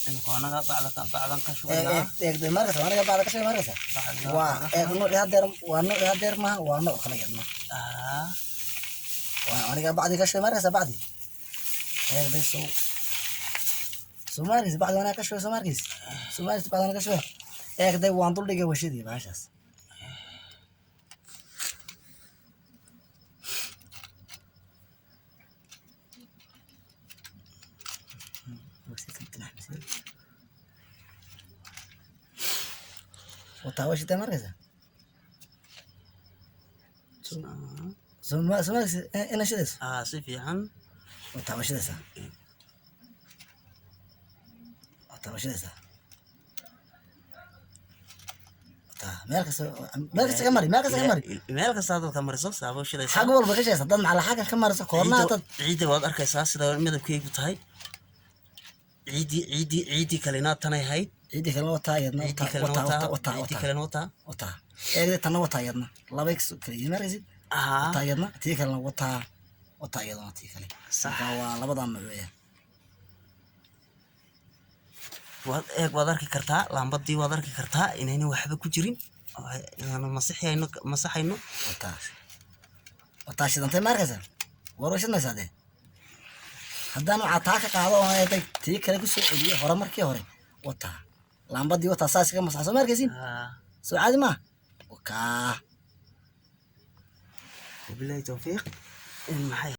Imika anaga bacda bacdan ka shubaynaa. Eeg, eeg, de markasa aniga bacda ka shubay markasa. Bacda waa kaga eeg shubay. Noocii hadeer waa noocii hadeer maaha, waa nooc kale yadna. Waa aniga bacdi ka shubay markasa bacdi. Eeg de sow soo markis bacdi anaa ka shubay, soo markis, soo markis bacdi anaa ka shubay. Eeg de waan dul dhigay washidii bahashaas. Wataa washida markasa. Soo markis ina shidayso. Si fiican. Wataa washidaysaa, wataa washidaysaa, wataa meel kasta, meel kasta ka mari, meel kasta ka mari. Meel kasta dadka mariso saabo shidaysaa. Xag walba ka shidaysa dad macala xagga ka mariso koornaha dad. Ciidda waad arkaysaa sida midabkeygu tahay. Ciiddii kalena tanay ahayd. Ciidii kalena wataa iyadna. Ciiddii wataa kalena wataa wataa. Wataa. Ciiddii wataa kalena wataa. Wataa, eegde tanna wataa iyadna, labay kala yihiin markaysid. Wataa iyadna tii kalena, wataa, wataa iyaduna tii kale. Sax. Marka waa labadaa nooc weeyaan. Waad eeg, waad arki kartaa laambadii, waad arki kartaa inayna waxba ku jirin oo inaanu masixayno masaxayno. Wataa, wataa shidantay ma arkaysaa? War way shidmaysaa dee. Haddaan waxaa taa ka qaado oo eeday tii kale kusoo celiyo hore markii hore, wataa laambadii, wataa saas kaga masax. Soo ma arkaysin? Soo caadi maa wakaa. Wabillahi tawfiiq. In maxay